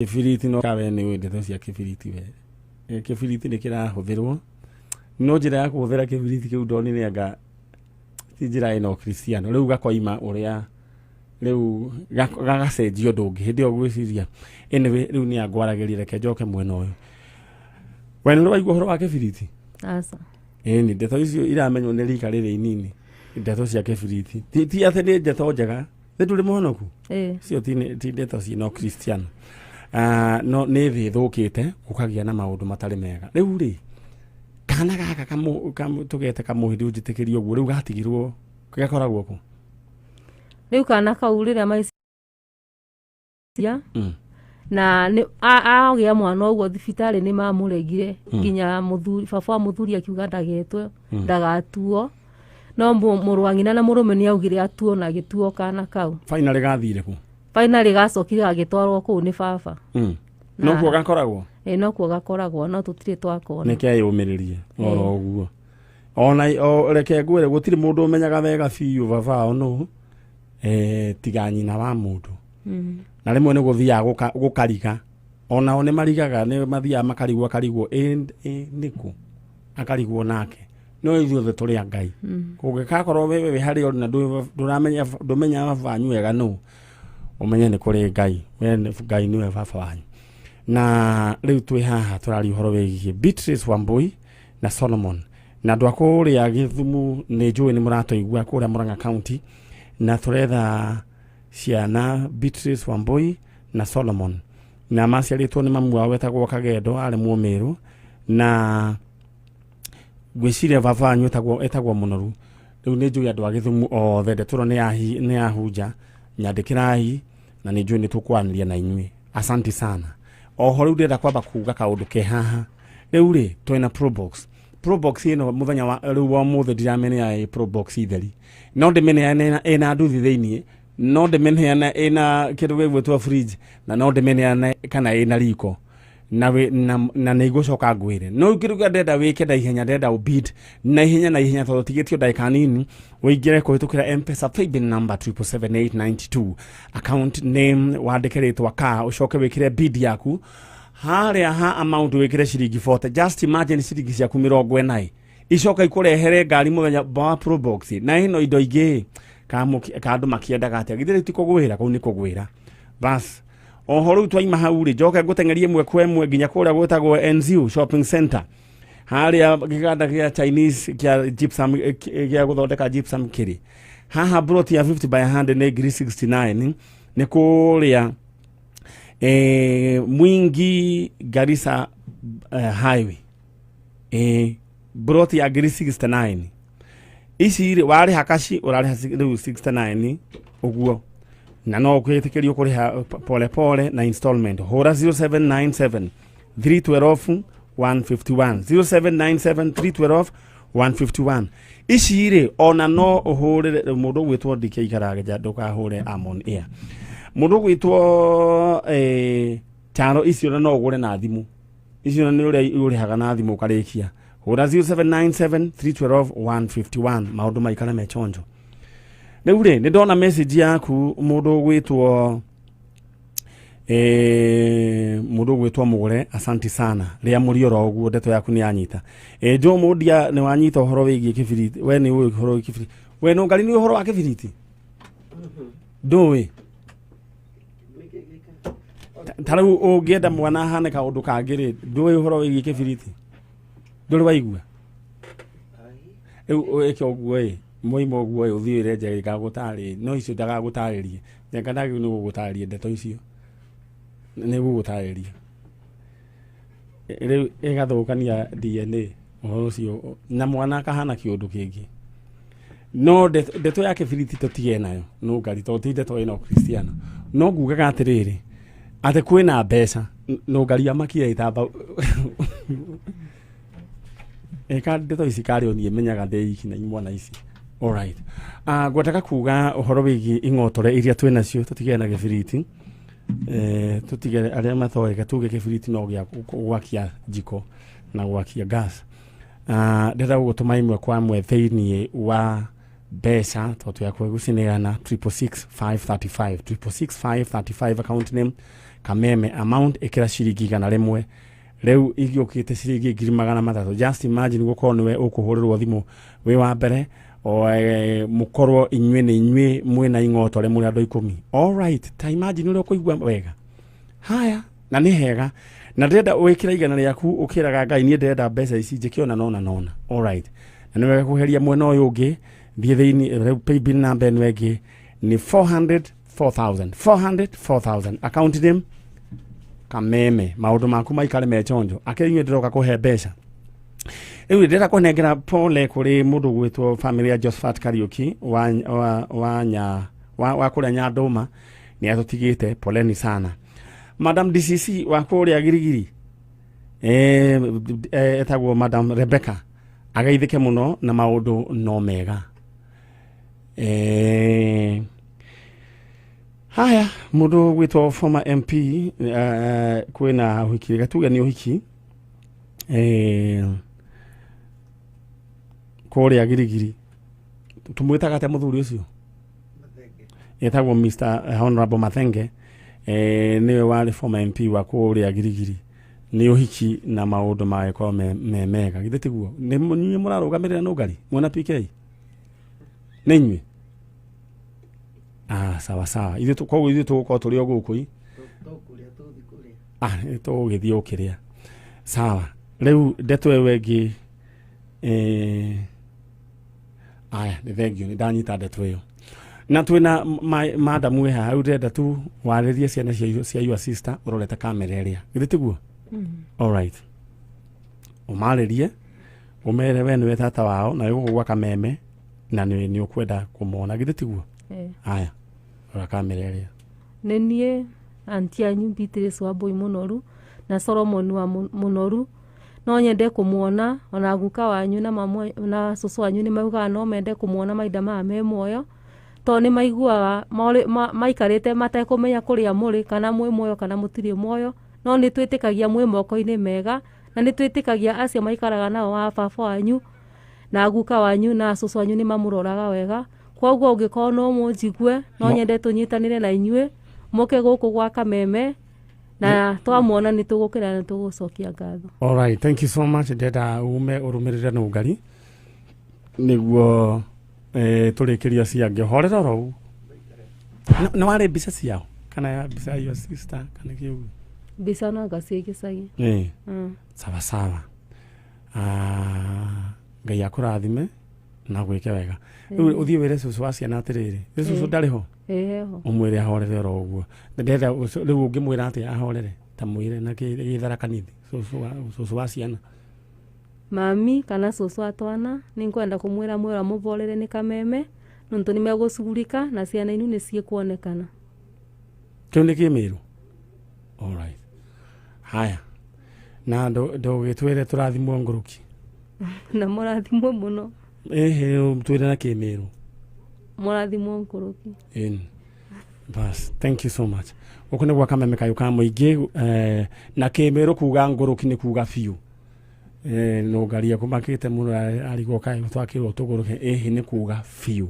Kĩbiriti no kawe nĩ ũĩ ndeto cia kĩbiriti we. Kĩbiriti nĩ kĩrahũthĩrwo no njĩra ya kũhũthĩra kĩbiriti kĩu ndonire anga ti njĩra ĩno Kristiano rĩu gakoima ũrĩa rĩu gagacenjia ũndũ ũngĩ hĩndĩ ĩyo ngwĩciria. Anyway, rĩu nĩ angwaragĩria, reke njoke mwena ũyũ. We nĩ waigua ũhoro wa kĩbiriti? Aca. Ĩni ndeto icio iramenywo nĩ rika rĩrĩ inini, ndeto cia kĩbiriti ti atĩ nĩ ndeto njega, nĩ ndũrĩ mũhonoku. Ĩĩ. Icio ti ndeto ciĩna Kristiano. No nĩ thĩ ĩthũkĩte, gũkagĩa na maũndũ matarĩ mega. Rĩu rĩ, kana gaka tũgete kamũhĩndĩ, ũnjĩtĩkĩrie ũguo, rĩu gatigirwo gakoragwo kũ? Rĩu kana kau rĩrĩa maicia na nĩ agĩa mwana ũguo, thibitarĩ nĩ mamũregire, nginya mũthuri, baba wa mũthuri akiuga ndagetwo, ndagatuo, no mũrũ wa nyina na mũrũme nĩ augire atuo na agĩtuo kana kau. Finally gathire kũ? Finally gacokire gagĩtwarwo kũu nĩ baba. Nokuo gakoragwo? Ĩ, nokuo gakoragwo, no tũtirĩ twakona. Nĩ keyũmĩrĩrie oro ũguo ona o reke ngwĩre, gũtirĩ mũndũ ũmenyaga wega biũ baba wao nũ, tiga nyina wa mũndũ. Na rĩmwe nĩ gũthiaga gũkariga, onao nĩ marigaga, nĩ mathiaga makarigwo, akarigwo ĩ nĩkũ, akarigwo nake, no ithuothe tũrĩ a Ngai. Kũngĩgakorwo wewe wĩ harĩa ũrĩ na ndũramenya, ndũmenyaga baba wanyu wega nũ, ũmenye nĩ kũrĩ Ngai. We Ngai nĩwe baba wanyu. Na rĩu twĩ haha tũraria ũhoro wĩgiĩ Beatrice Wambui na Solomon, na andũ a kũrĩa Gĩthumu nĩ njũĩ nĩ mũratũigua kũrĩa Murang'a County, na tũretha ciana Beatrice Wambui na Solomon, na maciarĩtwo nĩ mamu wao wetagwo Kagendo, arĩ Mũmĩrũ, na ngwĩciria baba wanyu etagwo Mũnoru. Rĩu nĩ njũĩ andũ a Gĩthumu othe ndeto ĩno nĩ yahunja, nyandĩkĩrai na nĩ njũĩ nĩ tũkwaranĩria na inyuĩ. Asante sana. Oho rĩu ndĩrenda kwamba kuga kaũndũ ke haha. Rĩu rĩ, twĩna Probox. Probox ĩno mũthenya wa rĩu wa ũmũthĩ ndiramĩneana ĩ Probox itheri, no ndĩmĩneane ĩna nduthi thĩiniĩ, no ndĩmĩneane ĩna kĩndũ gĩgwĩtwo fridge, na no ndĩmĩneane kana ĩna riko na na nĩ igũcoka ngwĩre. No kĩndũ kĩrĩa ndĩrenda wĩke na ihenya, ndĩrenda ũbid na ihenya na ihenya, tondũ tigĩtio ndagĩka nini, ũingĩre kũhĩtũkĩra M-Pesa paybill number 777892, account name wandĩke rĩtwa ka, ũcoke wĩkĩre bid yaku harĩa ha amount, wĩkĩre ciringi 40. Just imagine, ciringi ciaku 40 icoka ikũrehere ngari mũthenya wa Probox na ĩno indo ingĩ ka andũ makĩendaga atĩa. Githĩ rĩu ti kũgwĩra kũu? Nĩ kũgwĩra. Bas, oho rĩu twaima hau rĩ, njoke ngũteng'erie ĩmwe kwa ĩmwe nginya kũrĩa gwĩtagwo NZU Shopping Center, harĩa kĩganda gĩa Chinese kĩa gypsum, gĩa gũthondeka gypsum kĩrĩ haha. Plot ya 50 by 100 nĩ ngiri 69, nĩ kũrĩa Mwingi Garissa Highway. Plot ya ngiri 69 ici rĩ, warĩha kaci ũrarĩha rĩu 69 ũguo, na no ũgĩtĩkĩrio kũrĩha pole pole na installment. Hũra 0797 312 151, 0797 312 151. Ici rĩ, ona no ũhũrĩre mũndũ ũgwĩtwo Ndike Ikarageja, ndũkahũre Amon Air, mũndũ ũgwĩtwo Charo, icio na no ũgũre na thimũ icio, na nĩ ũrĩa ũrĩhaga na thimũ ũkarĩkia. Hũra 0797 312 151, maũndũ maikare me chonjo. Rĩu rĩ, nĩ ndona message yaku, mũndũ ũgwĩtwo Mũgũre, asanti sana rĩa mũri oro ũguo, ndeto yaku nĩ yanyita. Jo Mũndia, nĩ wanyita ũhoro wĩgiĩ kĩbiriti? We nĩ ũĩ ũhoro wĩgiĩ kĩbiriti? We no ngari nĩ ũhoro wa kĩbiriti ndũĩ? Ta rĩu ũngĩenda mwana ahane kaũndũ kangĩ rĩ, ndũĩ ũhoro wĩgiĩ kĩbiriti? Ndũrĩ waigua? Rĩu ĩke ũguo ĩ, mwaima ũguo ĩ, ũthiĩ wĩre Njeri gagũtarĩrie, no icio ndagagũtarĩrie. Njenga ndagĩrĩirwo nĩ gũgũtarĩria ndeto icio, nĩ gũgũtarĩria rĩu ĩgathũkania DNA ũhoro ũcio na mwana akahana kĩũndũ kĩngĩ. No ndeto ya kĩbiriti tũtige nayo no ngari, tondũ ti ndeto ĩno Kristiano. No ngugaga atĩrĩrĩ, atĩ kwĩna mbeca no ngari amakia ĩtamba ĩka ndeto ici karĩ o niĩ menyaga ndĩ iki na imwana ici. Alright, ngwendaga kuga ũhoro wĩgiĩ ing'otore iria twĩ nacio, tũtigane na gĩbiriti, tũtige arĩa matoĩ, tuge kĩbiriti no gĩa gwakia jiko na gwakia gas. Ndĩrenda gũgũtũma ĩmwe kwa ĩmwe thĩiniĩ wa mbeca, tondũ twĩ hakuhĩ gũcineana. 666535, 666535, account name. Kameme. Amount ĩkĩra ciringi 100. Rĩu igĩũkĩte ciringi 300,000. Just imagine gũkorwo nĩwe ũkũhũrĩrwo thimũ wĩ wa mbere o mũkorwo inyuĩ nĩ inyuĩ mwĩna ing'otore mũrĩ andũ 10. Alright, ta imagine ũrĩa ũkũigua wega. Haya, na nĩ hega na ndĩrenda wĩkĩra 100 rĩaku ũkĩraga Ngai niĩ ndĩrenda mbeca ici njĩke ona nona nona. Alright, na nĩ wega kũheria mwena ũyũ ũngĩ thiĩ thĩinĩ. Rĩu paybill number ĩno ĩngĩ nĩ 400 4000 400 4000, account name Kameme. Maũndũ maku maikare me chonjo. Akĩrĩ inyuĩ ndĩroka kũhe mbeca rĩu ndĩrenda kũnengera pole kũrĩ mũndũ gwĩtwo family ya Josephat Kariuki wa nya wa kũrĩa Nyandũma, nĩ atũtigĩte. Poleni sana. Madam DCC wa kũrĩa Girigiri, etagwo Madam Rebecca, ageithĩke mũno na maũndũ no mega. Haya, mũndũ gwĩtwo former MP, kwĩna ũhiki, reke tuge nĩ ũhiki kũrĩa Girigiri. Tũmwĩtaga atĩa mũthuri ũcio? Etagwo Mr Honorable Mathenge, nĩwe warĩ former MP wa kũrĩa Girigiri. Nĩ ũhiki na maũndũ magĩkorwo me mega. Githĩ tiguo? Nĩ inyuĩ mũrarũgamĩrĩra nũngari mwena PK? Nĩ inyuĩ? Ah, sawa sawa. Ithuĩ koguo ithuĩ tũgũkorwo tũrĩ o gũkũ i ah nĩ tũgũgĩthiĩ ũkĩrĩa. Sawa, rĩu ndeto ĩyo ĩngĩ, aya, nĩ thengio, nĩ ndanyita ndeto ĩyo na twĩna madamu ĩ haha. Rĩu ndĩrenda tu warĩrie ciana cia your sister ũrorete kamera ĩrĩa. Githĩ tiguo? Alright, ũmarĩrie ũmere we nĩwe tata wao na wĩ gũkũ gwa Kameme na nĩ ũkwenda kũmona. Githĩ tiguo? Eh. Aya, rora kamera ĩrĩa. Nĩ niĩ anti anyu Beatrice Wambui Mũnoru na Solomon wa Mũnoru. No nyende kũmuona, ona guka wanyu na mamu na cũcũ wanyu nĩ maugaga no mende kũmuona mahinda maya me muoyo, tondũ nĩ maiguaga maikarĩte matekũmenya kũrĩa mũrĩ, kana mwĩ muoyo kana mũtirĩ muoyo. No nĩ twĩtĩkagia mwĩ moko-inĩ mega, na nĩ twĩtĩkagia acio maikaraga nao wa baba wanyu na guka wanyu na cũcũ wanyu nĩ mamũroraga wega. Koguo ũngĩkorwo no mũnjigue, no nyende tũnyitanĩre na inyuĩ mũke gũkũ gwa Kameme, na twamwona nĩ tũgũkĩra na tũgũcokia ngatho. Alright, thank you so much. Ndenda ume ũrũmĩrĩre nũngari nĩguo tũrĩkĩria ciangĩ. Horera oro ũguo. Nĩ warĩ mbica ciao kana ya mbica ya your sister kana kĩ ũguo? Mbica no anga ciĩ gĩcagi. Sawa sawa. Ah, Ngai akũrathime na gwĩke wega. Rĩu ũthiĩ wĩre cũcũ wa ciana atĩrĩrĩ, rĩ cũcũ ndarĩ ho? Ĩ, heho. Ũmwĩre ahorere oro ũguo. Ndĩrenda rĩu ũngĩmwĩra atĩa ahorere? Ta mwĩre na gĩtharakanithi cũcũ wa ciana. Mami kana cũcũ wa twana, nĩ ngwenda kũmwĩra mwĩra mũborere nĩ Kameme nontu nĩ megũcugurika na ciana inu nĩ ciĩkuonekana. Kĩu nĩ kĩmĩrũ. Alright, haya, na ndũgĩtwĩre tũrathimwo ngũrũki. Na mũrathimwo mũno. Ĩhĩ, twĩre na kĩmĩrũ. Mũrathimwo ngũrũki. In bas, thank you so much. Gũkũ nĩ gwa Kameme kayũ ka mũingĩ, na kĩmĩrũ kuga ngũrũki nĩ kuga biũ. Nũngaria kũmakĩte mũno arigwo kaĩ twakĩrwo tũgũrũke. Ĩhĩ, nĩ kuga biũ.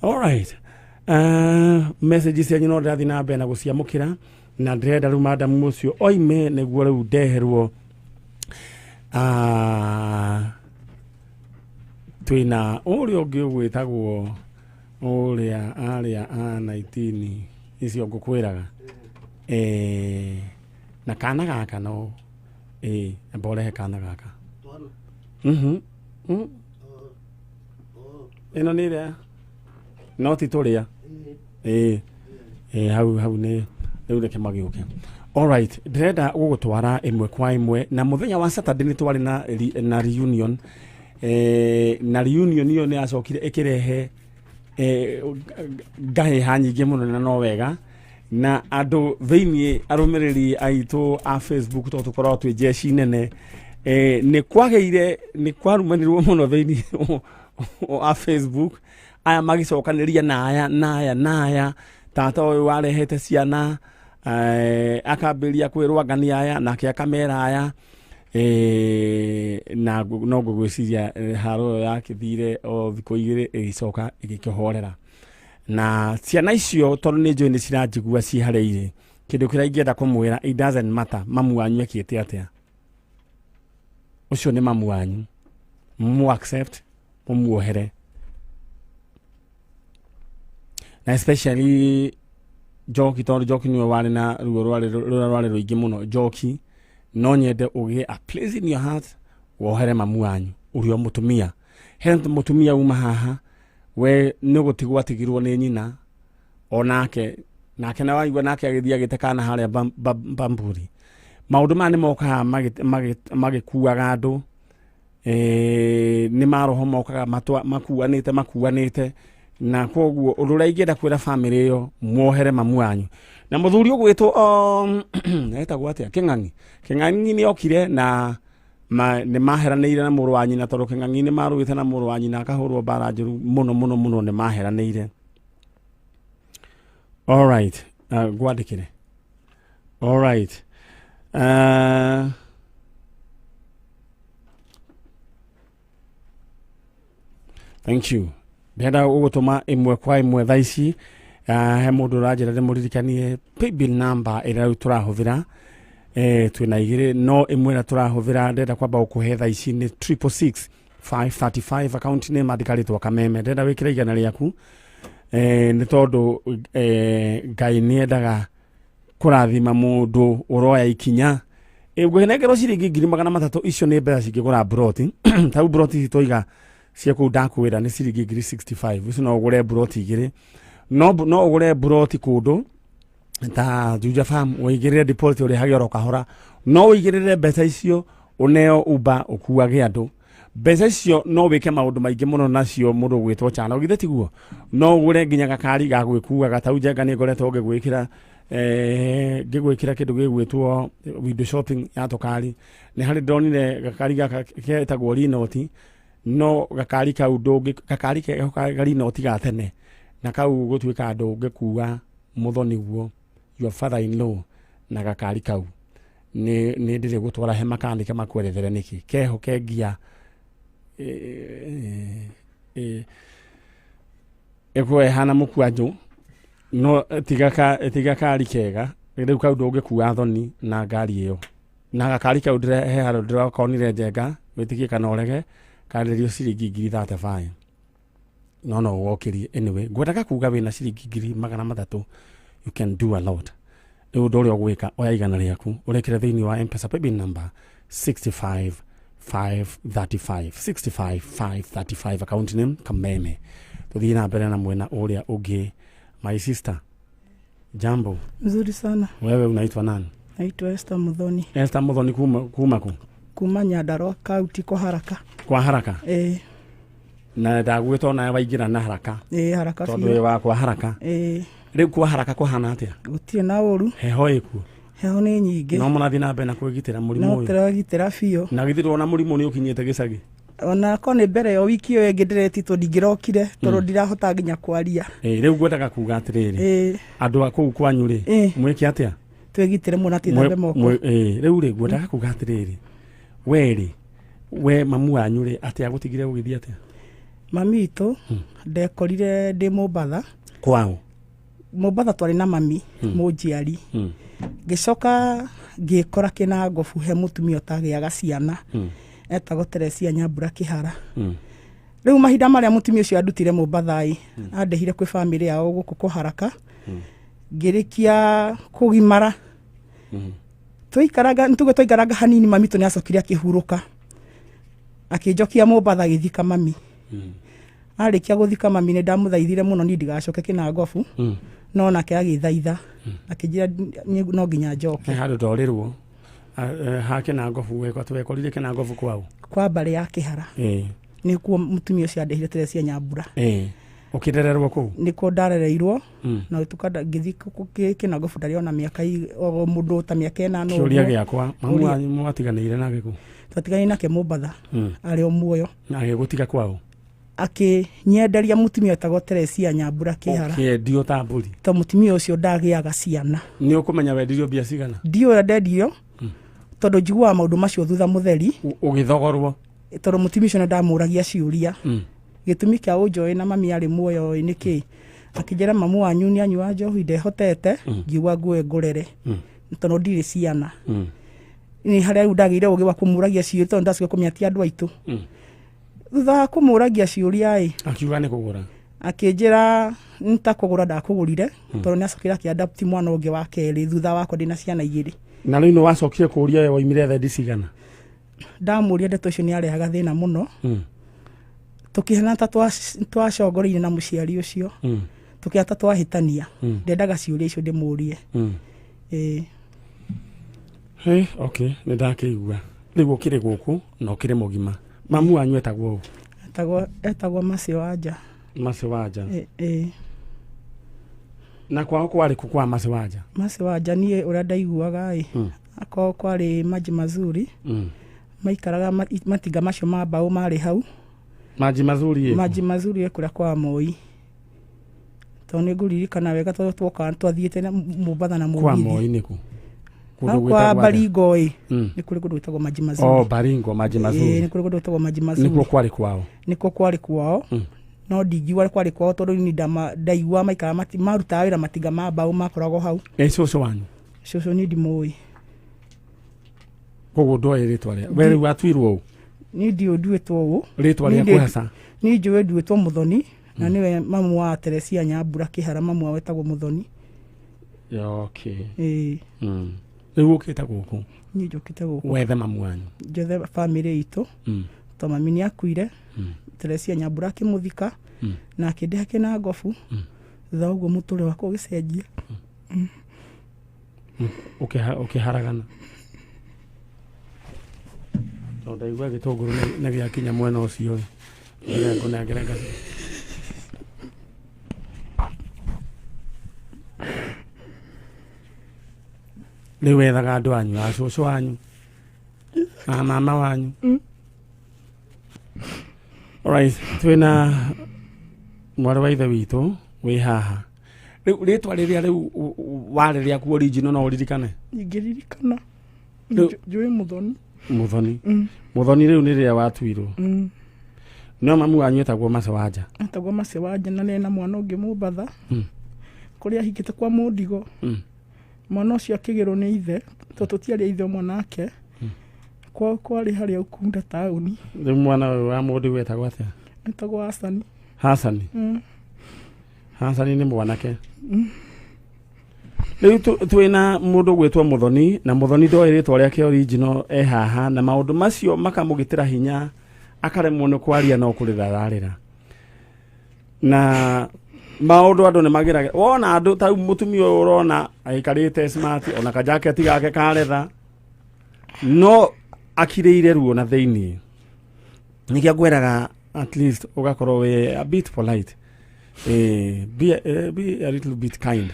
Alright, message cianyu no ndĩrathiĩ na mbere na gũciamũkĩra, na ndĩrenda rĩu madamu ũcio oime nĩguo rĩu ndeherwo. Twĩna ũrĩa ũngĩ ũgwĩtagwo ũrĩa arĩa a 19 icio ngũkwĩraga, na kana gaka no amba ũrehe kana gaka. Ĩno nĩ ĩrĩa no ti tũrĩa ĩĩ ĩĩ hau hau nĩ rĩu, reke magĩũke. Alright, ndĩrenda gũgũtwara ĩmwe kwa ĩmwe. Na mũthenya wa Saturday nĩ twarĩ na reunion, na reunion ĩyo nĩ yacokire ĩkĩrehe ngahĩha nyingĩ mũno, na no wega na andũ thĩiniĩ arũmĩrĩri aitũ a Facebook, tondũ tũkoragwo twĩ njeci nene, nĩ kwagĩire nĩ kwarumanirwo mũno thĩiniĩ wa Facebook, aya magĩcokanĩria na aya na aya na aya. Tata ũyũ warehete ciana, akambĩrĩria kwĩrwo anga nĩ aya, nake akamera aya, na no ngũgwĩciria, haro ĩyo yakĩthire o thikũ 2 ĩgĩcoka ĩgĩkĩhorera. Na ciana icio, tondũ nĩ njũĩ nĩ ciranjigua ciĩ harĩa irĩ. Kĩndũ kĩrĩa ingĩenda kũmwĩra, it doesn't matter mamu wanyu ekĩte atĩa, ũcio nĩ mamu wanyu, mu accept, mũmuohere, na especially Njoki, tondũ Njoki nĩwe warĩ na ruo rwarĩ rũrĩa rwarĩ rũingĩ mũno. Njoki, no nyende ũgĩe a place in your heart wohere mamu wanyu ũrĩa mũtumia. He mũtumia uma haha, we nĩ gũtigwo atigirwo nĩ nyina onake, nake na waigua nake agĩthiĩ agĩte kana harĩa Bamburi. Maũndũ maya nĩ mokaga magĩkuaga andũ, nĩ maroho mokaga makuanĩte makuanĩte, na koguo ũndũ ũrĩa ingĩenda kwĩra bamĩrĩ ĩyo, muohere mamu wanyu. Na mũthuri ũgwĩtwo etagwo atĩa, Kĩng'ang'i. Kĩng'ang'i nĩ okire na nĩ maheranĩire na mũrũ wa nyina, tondũ Kĩng'ang'i nĩ marũĩte na mũrũ wa nyina akahũrwo mbara njũru mũno mũno mũno, nĩ maheranĩire. Alright, ngwandĩkĩre. Alright, thank you. Ndĩrenda gũgũtũma ĩmwe kwa ĩmwe thaa ici. He mũndũ ũranjĩra ndĩmũririkanie paybill number ĩrĩa rĩu tũrahũthĩra. Twĩna igĩrĩ, no ĩmwe ĩrĩa tũrahũthĩra ndĩrenda kwamba gũkũhe thaa ici nĩ 666535, account name andĩka rĩtwa Kameme. Ndĩrenda wĩkĩre 100 rĩaku, nĩ tondũ Ngai nĩ endaga kũrathima mũndũ ũroya ikinya. Ngũnengerwo ciringi 300,000, icio nĩ mbeca cingĩgũra mburoti. Ta rĩu mburoti ici twaiga cia kũu ndakwĩra nĩ ciringi 65,000, icio no ũgũre mburoti igĩrĩ. No ũgũre mburoti kũndũ ta Juja Farm, ũigĩrĩre deposit, ũrĩhage oro kahora. No ũigĩrĩre mbeca icio ũneo Uber ũkuage andũ. Mbeca icio no wĩke maũndũ maingĩ mũno nacio. Mũndũ ũgwĩtwo Chana, githĩ tiguo? No ũgũre nginya gakari ga gwĩkuaga. Ta rĩu Njenga nĩ ngoretwo ngĩgwĩkĩra ngĩgwĩkĩra kĩndũ gĩgwĩtwo window shopping ya tũkari. Nĩ harĩ ndonire gakari gaka ketagwo Rinoti, no gakari kau ndũngĩ, gakari keho ka Rinoti ga tene, na kau gũtuĩka ndũngĩkua mũthoni guo, your father in law, na gakari kau nĩ ndĩrĩ gũtwara he makanĩke makwerethere nĩkĩ keho kengia ĩkorwo ĩhana mũkwanjũ. No tiga kari kega rĩu kau ndũngĩkua thoni na ngari ĩyo na gakari kau. He handũ ndĩrakonire Njenga, wĩtĩkie kana ũrege, karĩrio ciringi 35,000, no ũgokĩrie. Anyway, ngwendaga kuga wĩna ciringi 300,000, you can do a lot. Rĩu ũndũ ũrĩa ũgwĩka, oya 100 rĩaku ũrekĩre thĩinĩ wa Mpesa paybill number 65535, 65535, account name Kameme. Tũthiĩ na mbere na mwena ũrĩa ũngĩ. My sister, jambo. Mzuri sana. Wewe unaitwa nani? Naitwa Esther Muthoni. Esther Muthoni, kuma ku? Kuma Nyandarua County kwa Haraka. Kwa Haraka? Ĩĩ. Na ndagwĩtwo nawe waingĩra na haraka. Ĩĩ, haraka. Tondũ biũ. Wĩ wa kwa Haraka. Ĩĩ. Rĩu kwa Haraka kũhana atĩa? Gũtirĩ na ũru. Heho ĩkuo? Heho nĩ nyingĩ. No mũrathiĩ na mbere na kwĩgitĩra mũrimũ No ũyũ? tũragitĩra biũ. Na githĩ ndũrona mũrimũ nĩ ũkinyĩte gĩcagi? Ona ko nĩ mbere ya wiki ĩyo ĩngĩ ndĩretitwo, ndingĩrokire tondũ ndirahota nginya kwaria. Ĩ, rĩu ngwendaga kuga atĩrĩrĩ, andũ a kũu kwanyu rĩ, mwĩke atĩa? Twĩgitĩre mũno na twĩthambe moko. Rĩu rĩ, ngwendaga kuga atĩrĩrĩ, we rĩ, we mamu wanyu rĩ, atĩa agũtigire ũgĩthiĩ atĩa? Mami witũ ndekorire ndĩ Mombatha. Kwao? Mombatha twarĩ na mami mũnjiari. Ngĩcoka ngĩkora kĩnangobu he mũtumia ũtagĩaga ciana, etagwo Teresia Nyambura Kĩhara. Rĩu mahinda marĩa mũtumia ũcio andutire Mombatha ĩ, andehire kwĩ bamĩrĩ yao gũkũ kwa Haraka. Ngĩrĩkia kũgimara, tũikaranga nĩtuge twaikaranga hanini, mami tũ nĩ acokire akĩhurũka, akĩnjokia Mombatha agĩthika mami. Arĩkia gũthika mami, nĩ ndamũthaithire mũno niĩ ndigacoke kĩnangobu, no nake agĩthaitha akĩnjĩra no nginya njoke. He handũ ndorĩrwo ha kĩnangobu, wekorire kĩnangobu kwao? Kwa mbarĩ ya Kĩhara. Nĩkuo mũtumia ũcio andehire, Teresia Nyambura. Ũkĩrererwo kũu? Nĩkuo ndarereirwo, na gĩtuka ngĩthiĩ kĩnangobu ndarĩ ona mĩaka o mũndũ ta mĩaka 8 Kĩũria ũguo. gĩakwa, mamu Ũria. wanyu mwatiganĩire nake kũ? Twatiganire nake Mombatha. Arĩ o muoyo. Na agĩgũtiga kwao? Akĩnyenderia mũtumia wetagwo Teresia Nyambura Kĩhara. Ũkĩendio ta mbũri? To mũtumia ũcio ndagĩaga ciana. Nĩ ũkũmenya wendirio mbia cigana? Ndiũĩ ũrĩa ndendirio, tondũ njiguaga maũndũ macio thutha mũtheri. Ũgĩthogorwo? Tondũ mũtumia ũcio nĩ ndamũragia ciũria, gĩtũmi kĩa ũnjoĩ na mami arĩ muoyo ĩ nĩkĩ. Akĩnjĩra mamu wanyu nĩ anyua njohi ndehotete, ngiuga nguo ngũrere tondũ ndirĩ ciana. Nĩ harĩa rĩu ndagĩire ũgĩ wa kũmũragia ciũria tondũ ndacoka kũmenya ti andũ aitũ. Thutha wa kũmũragia ciũria ĩ, akiuga nĩ kũgũra, akĩnjĩra nĩ ta kũgũra ndakũgũrire, tondũ nĩ acokire akĩadapt mwana ũngĩ wa kerĩ thutha wakwa ndĩna ciana igĩrĩ. Na rĩu nĩ wacokire kũũria we waimire thendi cigana? Ndamũria ndeto icio nĩ arehaga thĩna mũno. Tũkĩhana ta twacongoreirie na mũciari ũcio, tũkĩhana ta twahĩtania. Ndendaga ciũria icio ndĩmũrie. Ĩĩ. Hey, okay, nĩ ndakĩigua. Rĩu ũkĩrĩ gũkũ na ũkĩrĩ mũgima. Mamu wanyu etagwo ũ? Etagwo Macio Wanja. Macio Wanja. Ĩĩ. Na kwao kwarĩ kũ kwa Macio Wanja? Macio Wanja niĩ ũrĩa ndaiguaga ĩ, akorwo kwarĩ Maji Mazuri. Maikaraga matinga macio ma mbaũ marĩ hau. Maji Mazuri ĩ? Maji Mazuri ĩ kũrĩa kwa Moi, tondũ nĩ ngũririkana wega tondũ twoka twathiĩte na Mombatha na Kwa mũgithi. Moi nĩ kũ? Kũndũ Hau kwa gwĩtagwo atĩa? Baringo ĩ, nĩ kũrĩ kũndũ gwĩtagwo Maji Mazuri. Oh, Baringo, Maji Ĩĩ, Mazuri. nĩ kũrĩ kũndũ gwĩtagwo Maji Nĩkuo Mazuri. kwarĩ kwao. Nĩkuo kwarĩ kwao. No ndingiuga kwarĩ kwao tondũ niĩ ndaigua maikaraga marutaga wĩra matinga ma mbaũ makoragwo hau. Ĩ cũcũ wanyu? Cũcũ niĩ ndimũĩ. Koguo ndoĩ rĩtwa rĩa we rĩu watuirwo ũ? Niĩ ndiũĩ nduĩtwo ũ. Rĩtwa Niĩ rĩaku haca? Niĩ njũĩ nduĩtwo Mũthoni, na nĩwe mamu wa Teresia Nyambura Kĩhara, mamu wao wetagwo Mũthoni. Okay. Ĩĩ. Rĩu ũkĩte gũkũ? Niĩ njũkĩte gũkũ. Wethe mamu wanyu. Njethe bamĩrĩ itũ. Tondũ mami nĩ akuire. Teresia Nyambura akĩmũthika na akĩndĩha kĩna ngobu. Thutha wa ũguo mũtũrĩre wakwa ũgĩcenjia. Ũkĩharagana. Tondũ ndaigua gĩtũngũrũ nĩ gĩakinya mwena ũcio ĩ. Nĩ ngũnengere ngaci. Rĩu wethaga andũ anyu, a cũcũ wanyu, a mama wanyu. Alright, twĩna mwarĩ wa ithe witũ wĩ haha. Rĩu rĩtwa rĩrĩa rĩu warĩ rĩaku original no ũririkane? Ingĩririkana. Njũĩ Mũthoni. Mũthoni. Mũthoni rĩu nĩ rĩrĩa watuirwo. No mamu wanyu etagwo Mace Wanja. Etagwo Mace Wanja na nĩ na mwana ũngĩ Mombatha. Kũrĩa ahikĩte kwa Mũndigo. Mwana ũcio akĩgĩrwo nĩ ithe, tondũ tũtiarĩ ithe ũmwe nake. Kwao kwarĩ harĩa Ukunda taũni. Rĩu mwana ũyũ wa Mũndigo etagwo atĩa? Etagwo Hasani. Hasani. Hasani nĩ mwanake. Rĩu twĩna mũndũ gwĩtwo Mũthoni, na Mũthoni ndoĩ rĩtwa rĩake original e haha, na maũndũ macio makamũgitĩra hinya, akaremwo nĩ kwaria no kũrĩra ararĩra. Na maũndũ andũ nĩ mageragia. Wona andũ ta mũtumia ũyũ ũrona aikarĩte smart, ona kajaketi gake ka leather, no akirĩire ruo na thĩiniĩ. Nĩkĩo ngwĩraga at least ũgakorwo wĩ a bit polite. Be a little bit kind.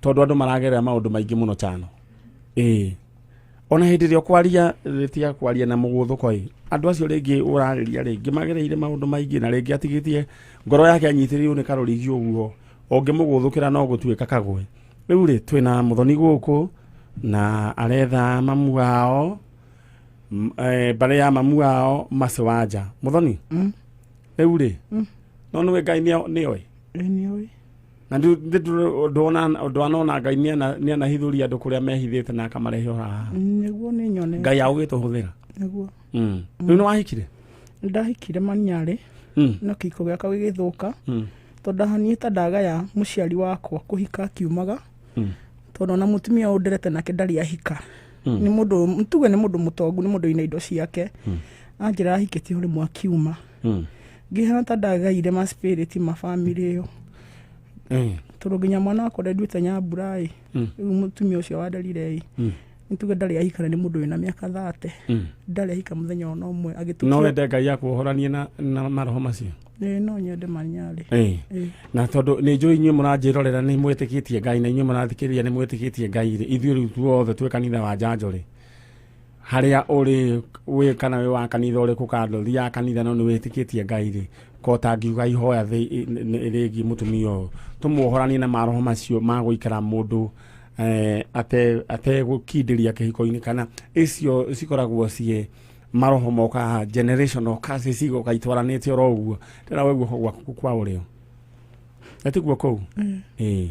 Tondũ andũ maragerera maũndũ maingĩ mũno chano. Ona hĩndĩ ĩrĩa ũkwaria, rĩtiga kwaria na mũgũthũko ĩ. Andũ acio rĩngĩ ũrarĩria rĩngĩ magereire maũndũ maingĩ, na rĩngĩ atigĩtie ngoro yake anyitĩrĩirwo nĩ karũrigi ũguo. Ũngĩmũgũthũkĩra no gũtuĩka kagwe. Rĩu rĩ, twĩna Mũthoni gũkũ na aretha mamu wao, mbarĩ ya mamu wao Mace Wanja. Mũthoni? Rĩu rĩ, no nĩwe Ngai nĩoĩ? Ĩĩ, nĩoĩ. Na ndwanona Ngai nĩanahithũria andũ kũrĩa mehithĩte na akamarehe o haha. Nĩguo nĩ nyone. Ngai agũgĩtũhũthĩra. Nĩguo. Rĩu nĩ wahikire? Ndahikire Manyarĩ, no kĩhiko gĩakwa gĩgĩthũka. Tondũ ndahaniĩ ta ndagaya mũciari wakwa kũhika akiumaga. Tondũ ona mũtumia ũyũ nderete nake ndarĩ ahika. Nĩ mũndũ, tuge nĩ mũndũ mũtongu, nĩ mũndũ wĩna indo ciake. Anjĩra ahikĩtie o rĩmwe akiuma. Ngĩhana ta ndagaire ma spirit ma family ĩyo. Tondũ nginya mwana wakwa ũrĩa nduĩte Nyambura ĩ, rĩu mũtumia ũcio wanderire ĩ, nĩ tuge ndarĩ ahika na nĩ mũndũ wĩna mĩaka 30. Ndarĩ ahika mũthenya ona ũmwe, agĩtũkia. No wende Ngai akuohoranie na maroho macio? Ĩĩ, no nyende Manyarĩ. Na tondũ nĩ njũĩ inyuĩ mũranjĩrorera nĩ mwĩtĩkĩtie Ngai, na inyuĩ mũrathikĩrĩria nĩ mwĩtĩkĩtie Ngai rĩ, ithuĩ rĩu tuothe twĩ kanitha wa Njanjo rĩ, harĩa ũrĩ wĩ kana wĩ wa kanitha ũrĩkũ kando, thiaga kanitha no nĩ wĩtĩkĩtie Ngai rĩ, ko ũtangiuga ihoya rĩgiĩ mũtumia ũyũ, tũmuohoranie na maroho macio ma gũikara mũndũ, ategũkindĩria kĩhiko-inĩ, kana icio cikoragwo ciĩ maroho mokaga generational curses igoka itwaranĩte oro ũguo. Ndĩra we guoko gwaku kwa ũrĩo. Etiguo kũu. Ĩĩ,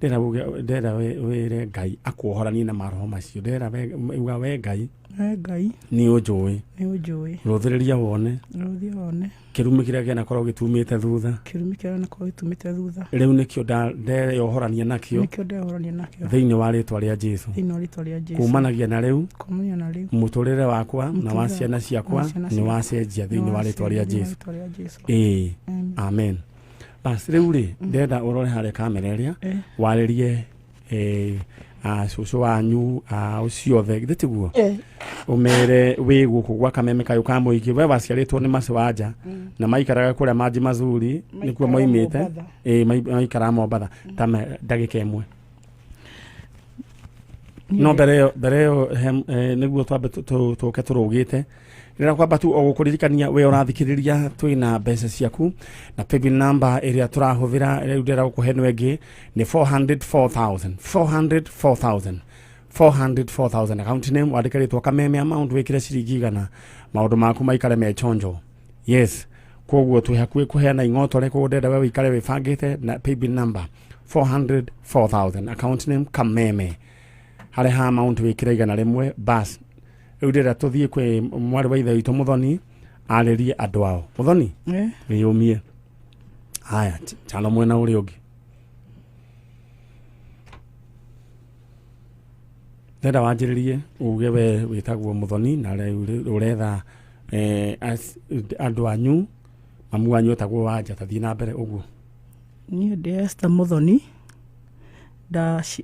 ndĩrenda ndĩrenda wĩre Ngai akuohoranie na maroho macio. Ndĩrenda uga, we Ngai, We Ngai, nĩ ũnjũĩ, nĩ ũnjũĩ, rũthĩrĩria wone rũthiĩ wone kĩrumi kĩrĩa kĩanakorwo gĩtumĩte thutha. Kĩrumi kĩrĩa nakorwo gĩtumĩte thutha. Rĩu nĩkĩo ndeyohorania nakĩo. Nĩkĩo ndehorania nakĩo. Thĩinĩ wa rĩtwa rĩa Jesu. Thĩinĩ wa rĩtwa rĩa Jesu. Kumanagia na rĩu, kumania na rĩu, mũtũrĩre wakwa na wa Mũtũrĩre ciana ciakwa wa ciana nĩ ciakwa wacenjia thĩinĩ wa rĩtwa rĩa thĩinĩ wa Jesu. rĩtwa rĩa Jesu. Ĩĩ. Amen. Amen. Bas, rĩu rĩ, ndĩrenda ũrore harĩa kamera ĩrĩa, warĩrie cũcũ wanyu ũciothe, githĩ tiguo? Ũmere wĩ gũkũ gwa Kameme kayũ ka mũingĩ, we waciarĩtwo nĩ Maci Wanja na maikaraga kũrĩa Maji Mazuri nĩkuo Maikaraga moimĩte. Mombatha. Ĩĩ, maikaraga Mombatha. Ta ndagĩka ĩmwe no mbere ĩyo nĩguo twambe tũke tũrũgĩte, rĩrĩa kwamba tu o gũkũririkania we ũrathikĩrĩria, twĩna mbeca ciaku na paybill number ĩrĩa tũrahũthĩra rĩu ndĩrenda gũkũhe nĩ ĩngĩ, nĩ 400 4000, 400 4000, 400 4000. Account name wandĩke rĩtwa Kameme, amount wĩkĩre ciringi 100, maũndũ maku maikare me chonjo. Yes, koguo twĩ hakuhĩ kũheana ing'otore, koguo ndĩrenda we wĩikare wĩbangĩte na paybill number 400 4000, account name Kameme, harĩa ha amount wĩkĩre 100. Bas, rĩu ndĩrenda tũthiĩ kwĩ mwarĩ wa ithe witũ Mũthoni arĩrie andũ ao. Mũthoni, wĩyũmie. Haya, chano mwena ũrĩa ũngĩ ndĩrenda wanjĩrĩrie uge we wĩtagwo Mũthoni na rĩu ũretha andũ anyu, mamu wanyu etagwo Wanja. Tathiĩ na mbere ũguo. Niĩ ndĩ Esther Mũthoni.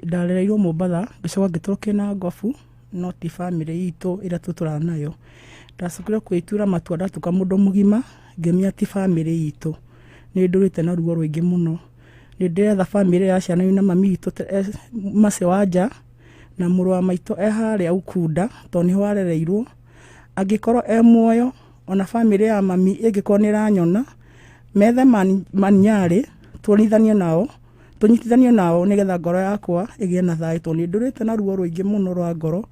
Ndarereirwo Mombatha, ngĩcoka ngĩtwarwo Kĩnangobu, no ti bamĩrĩ itũ ĩrĩa tũtũraga nayo. Ndacokire kwĩtura matua ndatuĩka mũndũ mũgima, ngĩmenya ti bamĩrĩ itũ. Nĩ ndũrĩte na ruo rũingĩ mũno. Nĩ ndĩretha bamĩrĩ ya ciana na mami witũ Mercy Wanja na mũrũ wa maitũ e harĩa Ukunda, tondũ nĩho arereirwo. Angĩkorwo e muoyo, ona bamĩrĩ ya mami ĩngĩkorwo nĩ ĩranyona, methe Manyarĩ, tuonithanie nao, tũnyitithanio nao, nĩgetha ngoro yakwa ĩgĩe na thayũ, tondũ nĩ ndũrĩte na ruo rũingĩ mũno rwa ngoro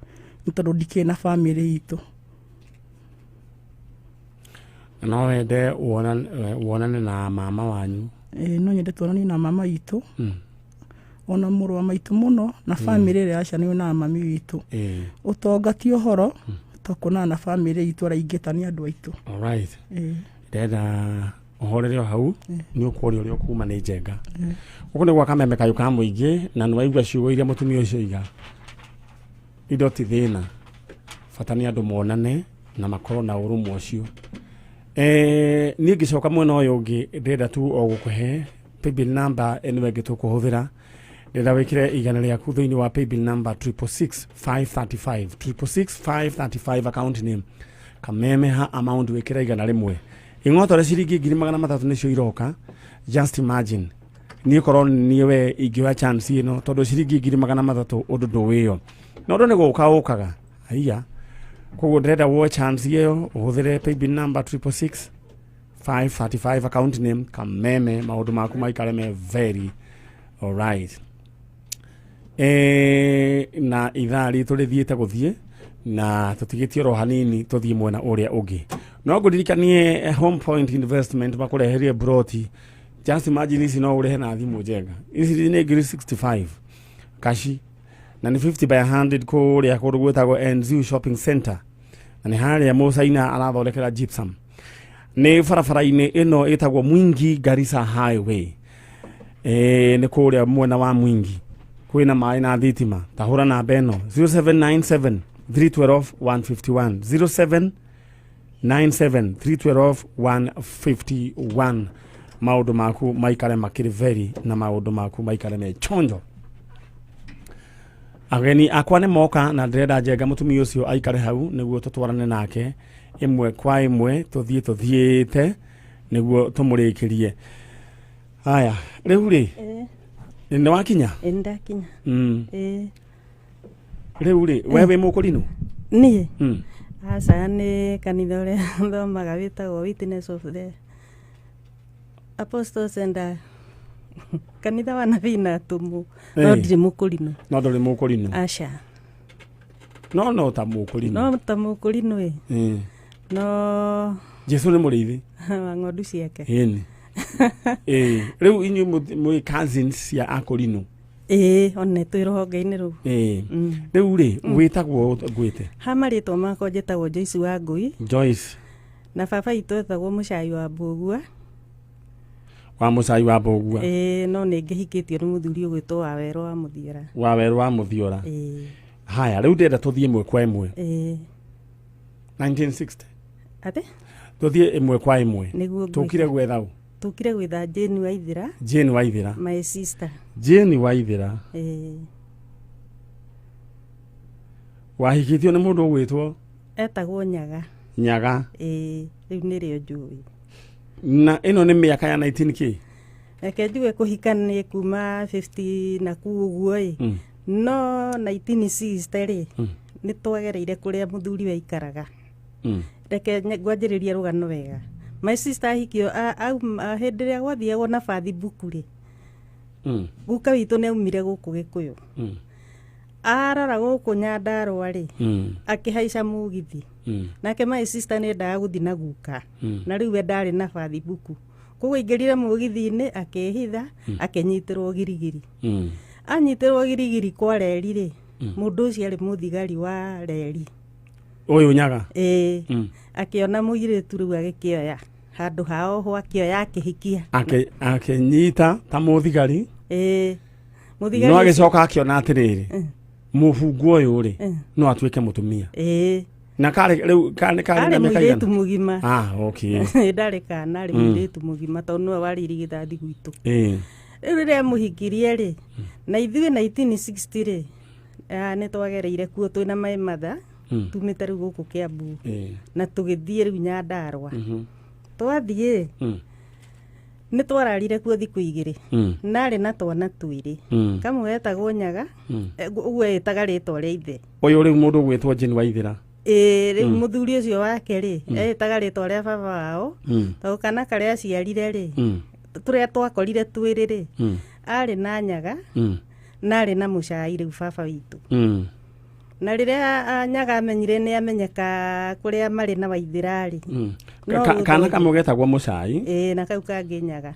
nĩ tondũ ndikĩrĩ na bamĩrĩ itũ. No wende wonane na mama wanyu? Ĩĩ, no nyende tuonanie na mama witũ, ona mũrũ wa maitũ mũno, na bamĩrĩ ĩrĩa yaciaranĩirwo na mami witũ. Ũtonga ti ũhoro to kuonana na bamĩrĩ itũ, arĩa ingĩta nĩ andũ aitũ. Alright. Ĩĩ. Ndĩrenda ũhorere o hau, nĩ ũkuoria ũrĩa ũkuma nĩ njenga. Gũkũ nĩ gwa Kameme kayũ ka mũingĩ, na nĩ waigua ciugo iria mũtumia ũcio iga. Indo ti thĩna, bata nĩ andũ monane na makorwo na ũrũmwe ũcio. Niĩ ngĩcoka mwena ũyũ ũngĩ, ndĩrenda tu o gũkũhe paybill number ĩno ĩngĩ tũkũhũthĩra. Ndĩrenda wĩkĩre 100 rĩaku thĩinĩ wa paybill number 666 535, 666 535, account name Kameme, ha amount wĩkĩre 100. Ing'otore ciringi 300,000 nĩcio iroka. Just imagine, niĩ korwo niĩ we ingĩoya chance ĩno, tondũ ciringi 300,000 ũndũ ndũwĩyo na ũndũ nĩ gũka ũkaga aiya. Koguo ndĩrenda woe chance ĩyo, ũhũthĩre paybill number 666 535, account name Kameme, maũndũ maku maikare me very alright. Na ithaa ritũ rĩthiĩte gũthiĩ na tũtigĩtie oro hanini tũthiĩ mwena ũrĩa ũngĩ, no ngũririkanie Home Point Investment makũreherie broti. Just imagine, ici no ũrĩhe na thimũ njenga. Ici nĩ ngiri 65 kashi na nĩ 50 by 100 kũrĩa kũndũ gwĩtagwo NZU Shopping Center, na nĩ harĩa mũcaina arathondekera gypsum, nĩ barabara-inĩ ĩno ĩtagwo Mwingi Garissa Highway. Nĩ kũrĩa mwena wa Mwingi, kwĩna maĩ na thitima. Tahũra namba ĩno, 0797 312 151, 0797 312 151. Maũndũ maku maikare makĩrĩ very na maũndũ maku maikare me chonjo. Ageni akwa nĩ moka, na ndĩrenda njenga mũtumia ũcio aikare hau nĩguo tũtwarane nake ĩmwe kwa ĩmwe, tũthiĩ tũthiĩte nĩguo tũmũrĩkĩrie. Haya, rĩu rĩ, nĩ wakinya? Ĩ, ndakinya. Ĩ. Rĩu rĩ, we wĩ mũkũrinũ? Niĩ? Mm. Aca, nĩ kanitha ũrĩa thomaga wĩtagwo Witness of the Apostles and kanitha wa nabii na atũmwo, no ndirĩ mũkũrinũ. No ndũrĩ mũkũrinũ? Aca. No ta mũkũrinũ. No ta mũkũrinũ ĩ. No. Jesu nĩ mũrĩithi wa ng'ondu ciake. Ĩni. Ĩĩ, rĩu inyuĩ mwĩ cousins cia akũrinũ? Ĩĩ, one twĩ rũhonge-inĩ rũu. Ĩĩ. Rĩu rĩ, wĩtagwo ngwĩte? Ha marĩtwa makwa njĩtagwo Joyce wa Ngũi. Joyce. Na baba itũ etagwo Mũcai wa Mbũgua. Wa Mũcai wa Mbũgua. Ĩĩ, no nĩ ngĩhikĩtio nĩ mũthuri ũgwĩtwo wa Werũ wa Mũthiora. Wa Werũ wa Mũthiora. Ĩĩ. Haya, rĩu ndĩrenda tũthiĩ ĩmwe kwa ĩmwe. Ĩĩ. 1960. Atĩ? Tũthiĩ ĩmwe kwa ĩmwe. Nĩguo ngwĩka. Tũkire gwetha ũ? Tũkire gwetha Jane Waithera. Jane Waithera. My sister. Jane Waithera. Ĩĩ. Wahikĩtio nĩ mũndũ ũgwĩtwo? Etagwo Nyaga. Nyaga. Ĩĩ, rĩu nĩrĩo njũĩ. Na ĩno nĩ mĩaka ya 19 kĩ? Reke njuge kũhika nĩ kuma 50 na kuu ũguo ĩ. No 1960 rĩ, nĩ twagereire kũrĩa mũthuri we aikaraga. Reke ngwanjĩrĩrie rũgano wega. My sister ahikio, hĩndĩ ĩrĩa gwathiagwo na bathi mbuku rĩ, guka witũ nĩ aumire gũkũ Gĩkũyũ. Arora gũkũ Nyandarũa rĩ, akĩhaica mũgithi. Nake my sister nĩ endaga gũthiĩ na guka. Na rĩu we ndarĩ na bathi mbuku. Koguo aingĩrire mũgithi-inĩ, akĩĩhitha, akĩnyitĩrwo girigiri. Anyitĩrwo girigiri kwa reri rĩ, mũndũ ũcio arĩ mũthigari wa reri. Ũyũ Nyaga? Ĩĩ. Akĩona mũirĩtu rĩu agĩkĩoya. Handũ ha oho akĩoya akĩhikia. Akĩnyita ta mũthigari. Ĩĩ. Mũthigari No ũcio- agĩcoka akĩona atĩrĩrĩ, mũbungo ũyũ rĩ, no atuĩke mũtumia. Ĩĩ. Na karĩ rĩu karĩ na Arĩ mĩaka mũirĩtu igana? mũgima. Ah, okay. Ndarĩ kana, arĩ mũirĩtu mũgima tondũ nĩwe warĩ irigithathi gwitũ. Rĩu rĩrĩa mũhikirie rĩ, na ithuĩ 1960 rĩ, nĩ twagereire kuo twĩna my mother, tumĩte rĩu gũkũ Kiambu. Na tũgĩthiĩ rĩu Nyandarũa. Twathiĩ, nĩ twararire kuo thikũ igĩrĩ. Narĩ na twana twĩrĩ. Kamwe getagwo Nyaga, ũguo etaga rĩtwa rĩa ithe. Ũyũ rĩu mũndũ ũgwĩtwo Jane Waithera. Ĩĩ, rĩu mũthuri ũcio wake rĩ, eĩtaga rĩtwa rĩa baba wao, tondũ kana karĩa aciarire rĩ, tũrĩa twakorire twĩrĩ rĩ, arĩ na Nyaga, na arĩ na Mũcai rĩu baba witũ. Na rĩrĩa Nyaga amenyire nĩ amenyeka kũrĩa marĩ na Waithera rĩ. No Kana gũthongi. kamwe getagwo Mũcai. Ĩĩ, na kau kangĩ Nyaga.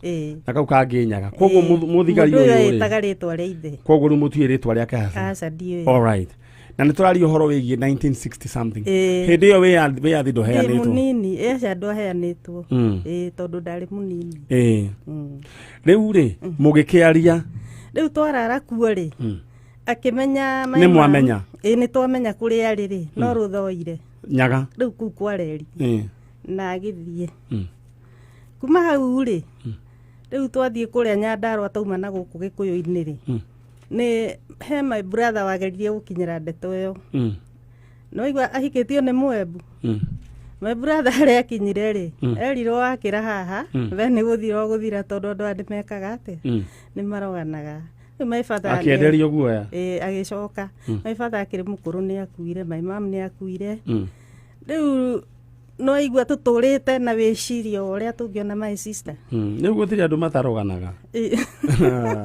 Ĩĩ. Na kau kangĩ Nyaga. Koguo Ĩĩ. mũthigari Mũndũ ũyũ ũyũ rĩ. etaga rĩtwa rĩa ithe. Koguo rĩu mũtiũĩ rĩtwa rĩake hasa. Aca, ndiũĩ. All right. Na nĩ tũraria ũhoro wĩgiĩ 1960 something. Ĩĩ. Hĩndĩ ĩyo wĩyathi Ndĩ ndũheanĩtwo. mũnini, aca ndwaheanĩtwo. Ĩĩ, tondũ ndarĩ mũnini. Ĩĩ. Rĩu rĩ, mũgĩkĩaria. Rĩu twarara kuo rĩ, akĩmenya Nĩ mwamenya? Ĩĩ, nĩ twamenya kũrĩa arĩ rĩ, no rũthoire. Nyaga. Rĩu kũu kwa reri. Na agĩthiĩ. Kuma hau rĩ, rĩu twathiĩ kũrĩa Nyandarũa tauma na gũkũ Gĩkũyũ-inĩ rĩ, nĩ he my brother wageririe gũkinyĩra ndeto ĩyo. No igua ahikĩtio nĩ Mũembu. My brother harĩa akinyire rĩ, erirwo wakĩra haha, we nĩ gũthira ũgũthira tondũ andũ aya nĩmekaga atĩa? Nĩ maroganaga. Rĩu my father Akĩenderio guoya. Ĩĩ, agĩcoka. My father akĩrĩ mũkũrũ nĩ akuire, my mom nĩ akuire. Rĩu no igua tũtũrĩte na wĩcirio wa ũrĩa tũngĩona my sister. Rĩu gũtirĩ andũ mataroganaga. Ĩĩ.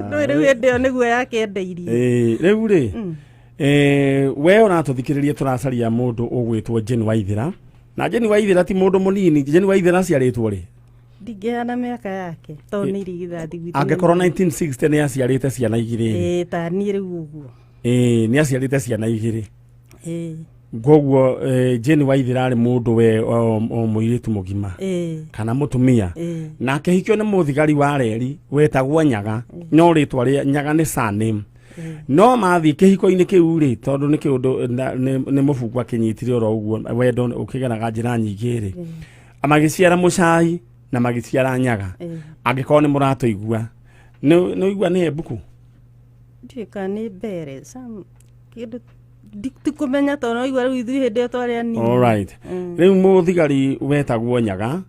Ndũĩ rĩu hĩndĩ ĩyo nĩguo yakĩendeirie. Ĩĩ, rĩu rĩ, we ũratũthikĩrĩria tũracaria mũndũ ũgwĩtwo Jane Waithera. Na Jane Waithera ti mũndũ mũnini. Jane Waithera aciarĩtwo rĩ? Ndingĩheana mĩaka yake tondũ nĩ irigithathi gwitũ. Angĩkorwo 1960 nĩ aciarĩte ciana igĩrĩ. Ĩĩ, ta niĩ rĩu ũguo. Ĩĩ, nĩ aciarĩte ciana igĩrĩ. Ĩĩ. Koguo Jane Waithera arĩ mũndũ we o mũirĩtu mũgima. Ĩĩ. Kana mũtumia. Ĩĩ. Na akĩhikio nĩ mũthigari wa reri wetagwo Nyaga. No rĩtwa rĩa Nyaga nĩ surname. No mathiĩ kĩhiko-inĩ kĩu rĩ, tondũ nĩ kĩũndũ nĩ mũbungo akĩnyitire oro ũguo, wendo ũkĩgeraga njĩra nyingĩ rĩ. Magĩciara Mũcai na magĩciara Nyaga. Angĩkorwo nĩ mũratũigua. Nĩ ũigua nĩ Embuku? Ndiũĩ kana nĩ mbere. Sam, kĩndũ tikũmenya tondũ no igua rĩu ithuĩ hĩndĩ ĩyo twarĩ anini. All right. Rĩu mũthigari wetagwo Nyaga,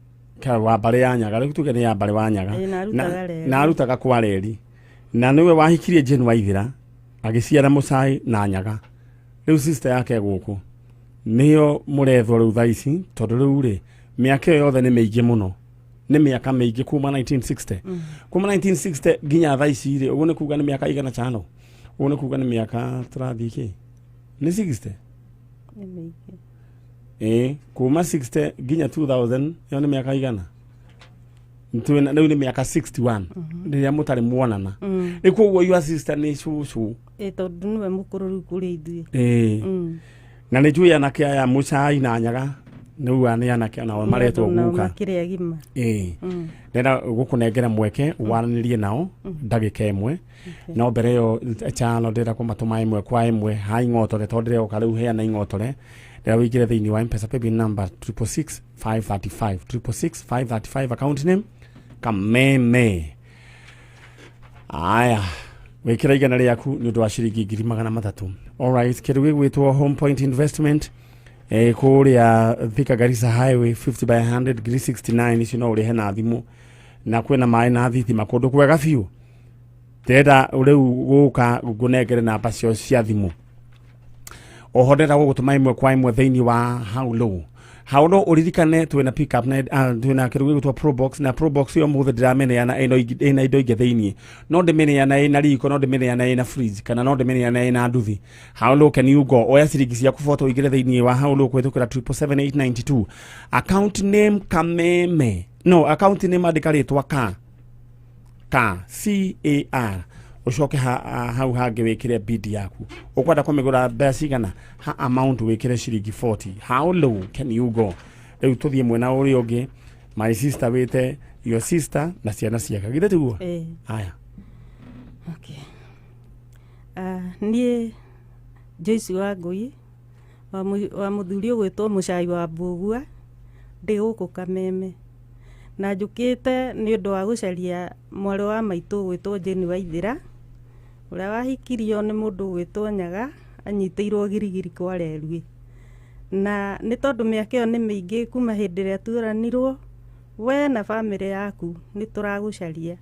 wa mbarĩ ya Nyaga, rĩu tuge nĩ ya mbarĩ wa Nyaga. Ĩĩ, na arutaga reri. Na arutaga kwa reri. Na nĩwe wahikirie Jane Waithera, agĩciara Mũcai na Nyaga. Rĩu sister yake gũkũ. Nĩyo mũrethwo rĩu thaa ici, tondũ rĩu rĩ, mĩaka ĩyo yothe nĩ mĩingĩ mũno. Nĩ mĩaka mĩingĩ kuma 1960. Kuma 1960 nginya thaa ici rĩ, ũguo nĩ kuga nĩ mĩaka igana tano. Ũguo nĩ kuga nĩ mĩaka tũrathiĩ kĩ? Nĩ 60? Nĩ mĩingĩ. Ĩĩ, kuma 60 nginya 2000, ĩyo nĩ mĩaka igana. Rĩu nĩ mĩaka 61 rĩrĩa mũtarĩ muonana. Rĩu koguo your sister nĩ cũcũ. Ĩ tondũ nĩwe mũkũrũ rĩu kũrĩ ithuĩ. Na nĩ njũĩ anake aya Mũcai na Nyaga nĩu nĩ anake nao maretwo guka. Makĩrĩ agima. Ndĩrenda gũkũnengera mweke waranĩrie nao ndagĩka ĩmwe. No mbere ĩyo chano ndĩrenda kũmatũma ĩmwe kwa ĩmwe ha ing'otore tondũ ndĩroka rĩu heana ing'otore. Ndĩrenda wĩingĩre thĩinĩ wa M-Pesa paybill number 666 535 666 535 account name Kameme. Aya, wĩkĩra igana rĩaku nĩ ũndũ wa ciringi 300,000. Alright, kĩndũ gĩgwĩtwo Home Point Investment kũrĩa Thika Garissa Highway 50 by 100 69 icio no ũrĩhe na thimũ na kwĩna maĩ na thitima kũndũ kwega biũ. Ndĩrenda rĩu gũka ngũnengere namba cio cia thimũ. Oho ndĩrenda gũgũtũma ĩmwe kwa ĩmwe thĩinĩ wa How Low. How Low ũririkane twĩna pick up na twĩna kĩndũ gĩgwĩtwo Probox na Probox ĩyo mũthĩ ndĩramĩneana ĩna indo ingĩ thĩinĩ. No ndĩmĩneana ĩna riko, no ndĩmĩneana ĩna fridge kana no ndĩmĩneana ĩna nduthi. How low can you go? Oya ciringi ciaku boto ũingĩre thĩinĩ wa How Low kũhĩtũkĩra 777 892. Account name Kameme. No, account name andĩka rĩtwa ka. Ka C A R. Ũcoke hau hangĩ wĩkĩre bid yaku. Ũkwenda kũmĩgũra mbeca cigana? Ha amount wĩkĩre ciringi 40. How low can you go? Rĩu tũthiĩ mwena ũrĩa ũngĩ. My sister wĩte your sister na ciana ciake. Githĩ tiguo? Aya. Okay. Niĩ Joyce wa Ngũi wa mũthuri ũgwĩtwo Mũcai wa Mbũgua ndĩ gũkũ Kameme na njũkĩte nĩ ũndũ wa gũcaria mwarĩ wa maitũ ũgwĩtwo Jane Waithĩra ũrĩa wahikirio nĩ mũndũ ũgwĩtwo Nyaga anyitĩirwo girigiri kwa Reruĩ na nĩ tondũ mĩaka ĩyo nĩ mĩingĩ kuma hĩndĩ ĩrĩa tuoranirwo we na bamĩrĩ yaku nĩ tũragũcaria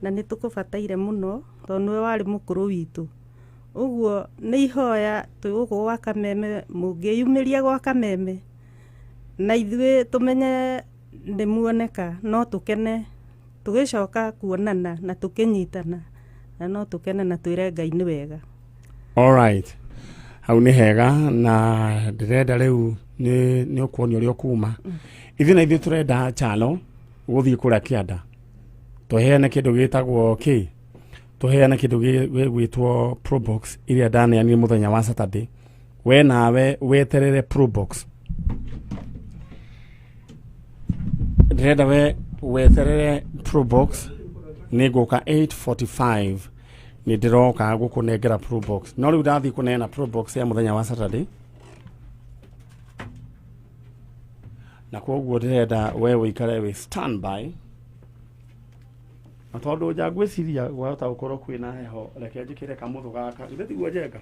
na nĩ tũkũbataire mũno tondũ nĩwe warĩ mũkũrũ witũ. Ũguo nĩ ihoya twĩ gũkũ gwa Kameme mũngĩyumĩria gwa Kameme na ithuĩ tũmenye nĩ muoneka no tũkene tũgĩcoka kuonana na tũkĩnyitana na no tũkene na twĩre Ngai nĩ wega. Alright. Hau nĩ hega na ndĩrenda rĩu nĩ ũkuonio ũrĩa ũkuma. Ithuĩ na ithuĩ tũrenda chano gũthiĩ kũrĩa kĩanda. Tũheane kĩndũ gĩtagwo kĩ? Tũheane kĩndũ gĩgwĩtwo Probox ĩrĩa ndaneanire mũthenya wa Saturday. We nawe weterere Probox. Ndĩrenda we weterere Probox nĩ ngũka 8:45 nĩ ndĩroka gũkũnengera Probox. No rĩu ndathiĩ kũneana Probox ya mũthenya wa Saturday. Na koguo ndĩrenda we ũikare wĩ standby. Na tondũ nja ngwĩciria gwahota gũkorwo kwĩna heho, reke njĩkĩre kamũthũ gaka. Githĩ tiguo Njenga?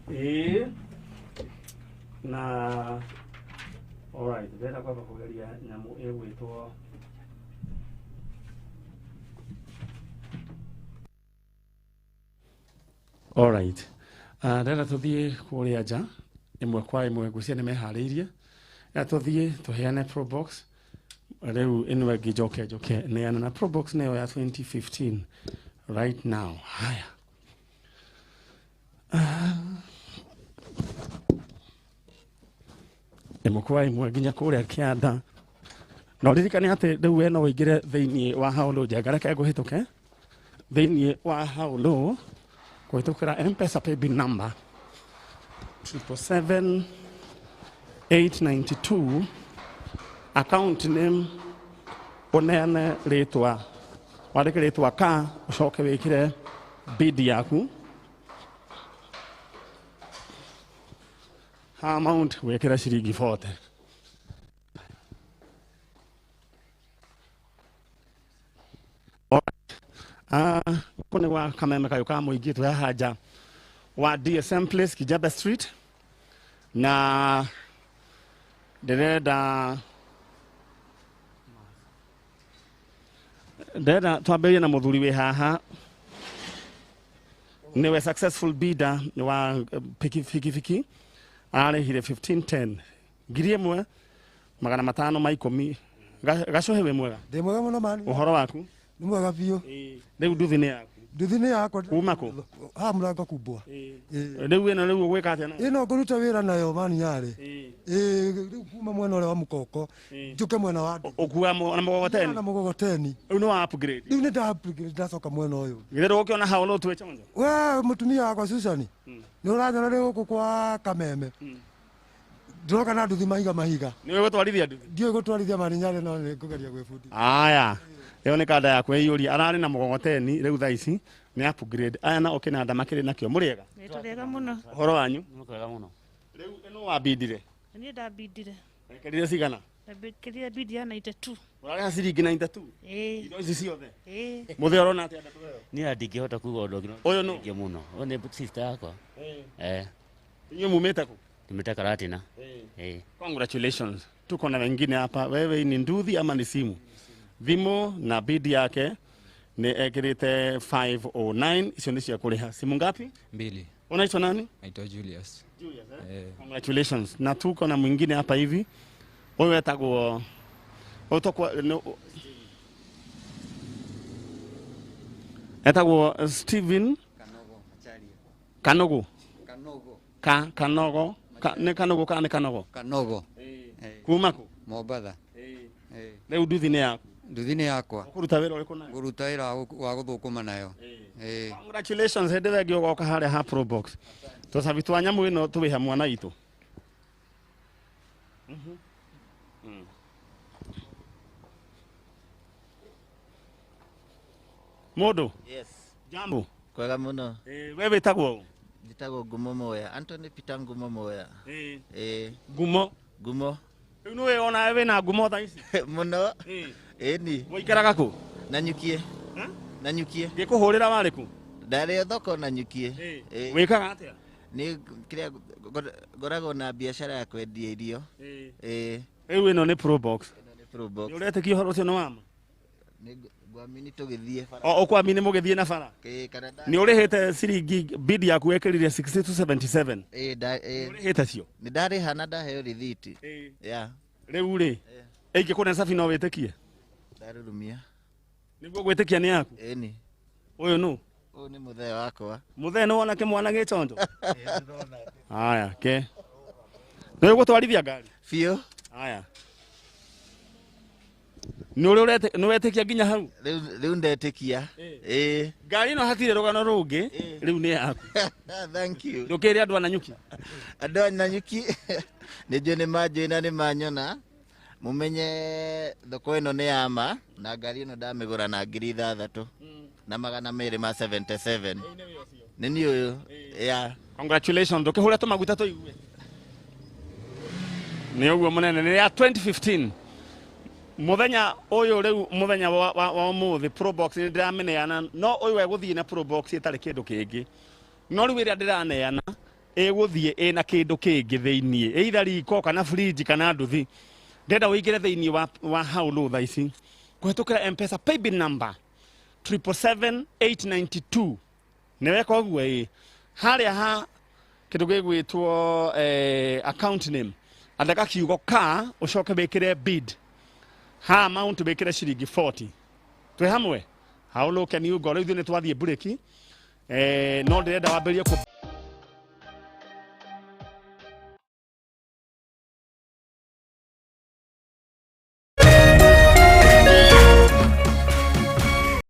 Ĩĩ. Na alright, ndĩrenda kwamba kũgeria nyamũ ĩgwĩtwo Alright. Ndĩrenda tũthiĩ kũrĩa nja ĩmwe kwa ĩmwe, ngwĩciria nĩ meharĩirie. Ndĩrenda tũthiĩ tũheane Probox. Rĩu ĩno ĩngĩ njoke neana na Probox nayo ya 2015 right now. Haya. Ĩmwe kwa ĩmwe nginya kũrĩa kĩanda. Na ũririkane atĩ rĩu we no ũingĩre thĩinĩ wa How Low Njenga, reke ngũhĩtũke thĩinĩ wa How Low kũhĩtũkĩra M-Pesa paybill number 777 892 account name ũneane rĩtwa wandĩke rĩtwa ka ũcoke wĩkĩre bid yaku ha amount wĩkĩre ciringi 40. Gũkũ nĩ gwa Kameme kayũ ka mũingĩ twĩ haha nja wa DSM Place Kijabe Street na ndĩrenda twambĩrĩrie na mũthuri wĩ haha nĩwe successful bidder wa pikipiki ararĩhire 1510 1510. Gacũhĩ wĩ mwega? Ndĩ mwega mũno mani. Ũhoro waku? Nĩ mwega biũ. Rĩu nduthi nĩ yaku? Nduthi nĩ yakwa. Kuma kũ? Haha mũrango kumbwa. Ĩĩ. Rĩu ĩno rĩu ũgwĩka atĩa nayo? Ĩno ngũruta wĩra nayo mani yarĩ. Ĩĩ, rĩu kuma mwena ũrĩa wa mũkoko njũke mwena wa nduthi. Ũkua na mũgogoteni? Na mũgogoteni. Rĩu nĩ wa upgrade. Rĩu nĩ nda upgrade ndacoka mwena ũyũ. Githĩ ndũgũkĩona hau no ũtue chonjo? We mũtumia wakwa Susan, nĩ ũranyona rĩ gũkũ kwa Kameme. Ndĩroka na nduthi mahiga mahiga. Nĩ ũĩ gũtwarithia nduthi? Ndiũĩ gũtwarithia mani nyarĩ no nĩ ngũgeria gwĩbundithia. Aya, ĩyo nĩ kanda ya kwĩiyũria. Ararĩ na mũgogoteni rĩu thaa ici nĩ upgrade. Aya nao kĩnanda makĩrĩ nakĩo. Mũrĩega? Nĩ tũrĩega mũno. Ũhoro wanyu? Nĩ kwega mũno. Rĩu ĩno wambindire? Niĩ ndambindire. Wekĩrire cigana? Ndambĩkĩrire bindi ya 92. Ũrarĩha ciringi 92? Ĩĩ. Indo ici ciothe? Ĩĩ. Mũthee ũrona atĩa ndeto ĩyo? Niĩ ndingĩhota kuga ũndũ ũngĩ. Ũyũ nũ? Thengiũ mũno. Ũyũ nĩ sister yakwa. Eh. Inyuĩ mumĩte kũ? Tumĩte Karatina. Eh. Congratulations. Tuko na wengine hapa. Wewe ni nduthi ama ni simu? Thimũ na bidi yake nĩ ekĩrĩte 509 icio nĩ cia kũrĩha. Simu ngapi? Mbili. Unaitwa nani? Naitwa Julius. Julius, eh? Eh. Congratulations. Na tuko na mwingine hapa hivi. Ũyũ etagwo ũtokwa no, etagwo Steven Kanogo. Kanogo. Ka Kanogo. Ka, nĩ Kanogo kana nĩ Kanogo? Kanogo. Kuma kũ? Mombatha. Rĩu nduthi nĩ yaku? Nduthi nĩ yakwa. Ũkũruta wĩra ũrĩkũ nayo? Ngũruta wĩra wa gũthũkũma nayo. Ĩĩ. Congratulations hĩndĩ ĩrĩa ĩngĩ ũgoka harĩa ha Probox. Tũcabi twa nyamũ ĩno twĩ hamwe na itũ. Mũndũ? Yes. Jambo. Kwega mũno. We wĩtagwo ũ? Njĩtagwo Ngumo Moya. Anthony Peter Ngumo Moya. Ĩĩ. Ngumo. Ngumo. Rĩu nĩwe onawe wĩna ngumo thaa ici? Mũno. Ĩni. Ũikaraga kũ? Nanyukie. Nanyukie. Ngĩkũhũrĩra warĩ kũ? Ndarĩ thoko Nanyukie. Ĩĩ. Wĩkaga atĩa? Nĩ kĩrĩa ngoragwo na biacara ya kwendia irio. Ĩĩ. Rĩu ĩno nĩ Probox. Ĩno nĩ Probox. Nĩ ũretĩkia ũhoro ũcio nĩ wama? Nĩ ngwamini tũgĩthiĩ bara. O ũkwamini mũgĩthiĩ na bara? Ĩĩ, kana Nĩ ũrĩhĩte ciringi bid yaku wekĩrire 6277. Ĩĩ, nda ĩĩ. Ũrĩhĩte cio? Nĩ ndarĩha na ndaheo rĩthiti. Yeah. Rĩu rĩ, ĩngĩkũne cabi no wĩtĩkie? Ndarurumia. Nĩguo gwĩtĩkia nĩ yaku? Ĩni. Ũyũ nũ? Ũyũ nĩ mũthee wakwa. Mũthee nĩ wona kĩmwana gĩ chonjo? Haya, ke. Nĩ ũgũtwarithia ngari? Biũ. Haya. Nĩ ũrĩ nĩ wetĩkia nginya hau? Rĩu ndetĩkia. Ĩĩ. Ngari ĩno hatirĩ rũgano rũngĩ, rĩu nĩ yaku. Thank you. Ndũkĩre andũ a Nanyuki. Andũ a Nanyuki nĩ njũĩ nĩ manjũĩ na nĩ manyona. Mũmenye thoko ĩno nĩ ya ma na ngari ĩno ndamĩgũra na 6277. Nĩ niĩ ũyũ. Yeah. Congratulations, ndũkĩhũre tũmaguta tũigue. Nĩ ũguo mũnene, nĩ ya 2015. Mũthenya ũyũ rĩu mũthenya wa ũmũthĩ Probox nĩ ndĩramĩneana, no ũyũ egũthiĩ na Probox ĩtarĩ kĩndũ kĩngĩ. No rĩu ĩrĩa ndĩraneana ĩgũthiĩ ĩna kĩndũ kĩngĩ thĩiniĩ, either riko kana fridge kana nduthi. Ndĩrenda ũingĩre thĩiniĩ wa hau rũu thaa ici kũhĩtũkĩra M-Pesa paybill number 777,892. Nĩ weka ũguo ĩ harĩa ha kĩndũ gĩgwĩtwo account name, andĩka kiugo ka ũcoke wĩkĩre bid ha amount wĩkĩre ciringi 40. Twĩ hamwe haũlũke ni ngo rĩu ithuĩ nĩ twathiĩ mburĩki, no ndĩrenda wambĩrĩrie kũ